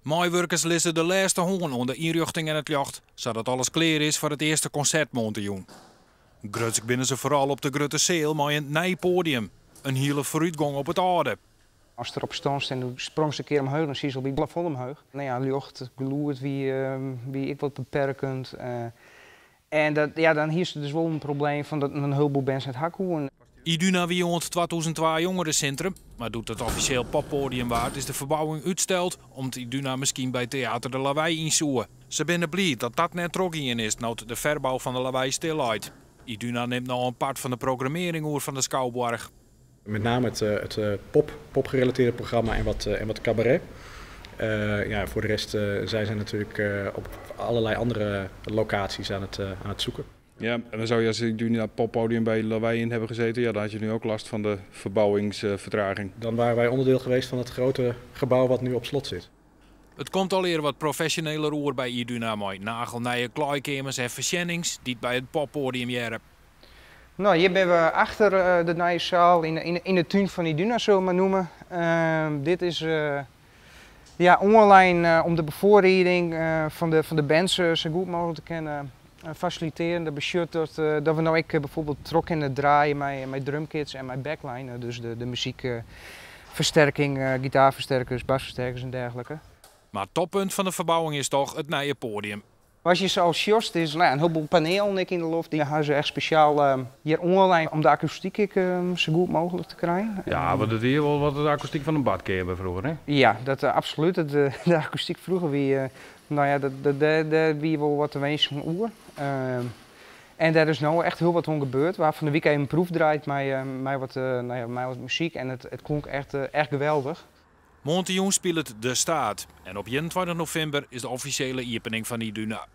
Meiwurkers lizze de lêste hân oan de ynrjochting en it ljocht, sadat alles klear is foar it earste konsert moarntejûn. Grutsk binne se foaral op de grutte seal mei in nij poadium. In hiele foarútgong op it âlde. Ast derop stânst en do sprongst in kear omheech, dan siest al by it plafond omheech. No ja, ljocht, gelûd wie ek wat beperkend. En dat, ja, dan hiest dus wol in probleem fan dat in hiel boel bands net ha koene. Iduna wie oant 2002 jongeresintrum, mar doe't it offisjeel poppoadium waard is de ferbouwing útsteld om't Iduna miskien by Teater de Lawei yn soe. Se binne bliid dat dat net trochgien is no't de ferbou fan de Lawei stilleit. Iduna nimt no in part fan de programmearring oer fan de skouboarch. Met name het popgerelateerde programma en wat cabaret. Ja, voor de rest zijn ze natuurlijk op allerlei andere locaties aan het zoeken. Ja, en dan zou je als Iduna poppodium bij Lawei in hebben gezeten, ja, dan had je nu ook last van de verbouwingsvertraging. Dan waren wij onderdeel geweest van het grote gebouw wat nu op slot zit. It komt allegear wat profesjoneler oer by Iduna mei nagelnije klaaikeamers en foarsjennings dy't by it poppoadium hearre. No, hjir binne we achter de nije seal yn de tún fan Iduna, sille we mar neame. Dit is, ja, oanlein om de befoarrieding fan de bands sa goed mooglik te kinnen fasilitearjen. Dat betsjut dat we no ek byfoarbyld troch kinne draaie mei drumkits en mei backline. Dus de muzykfersterking, gitaarfersterkers, basfersterkers en dergelike. Mar it toppunt fan de ferbouwing is dochs it nije poadium. Wat je sa sjochst is, no ja, in hiel panelen ek yn de loft. Dy ha se echt spesjaal hjir oanlein om de akoestyk ek sa goed mooglik te krijen. Ja, want it wie wol wat de akoestyk fan in badkeamer froeger, hè? Ja, dat absolút. De akoestyk froeger wie, no ja, dêr wie wol wat te winsken oer. En dêr is no echt hiel wat oan gebeurd. We ha fan 'e wike even proefdraaid no ja, mei wat muzyk en it klonk echt geweldich. Moarntejûn spilet De Staat en op 21 novimber is de offisjele iepening fan Iduna.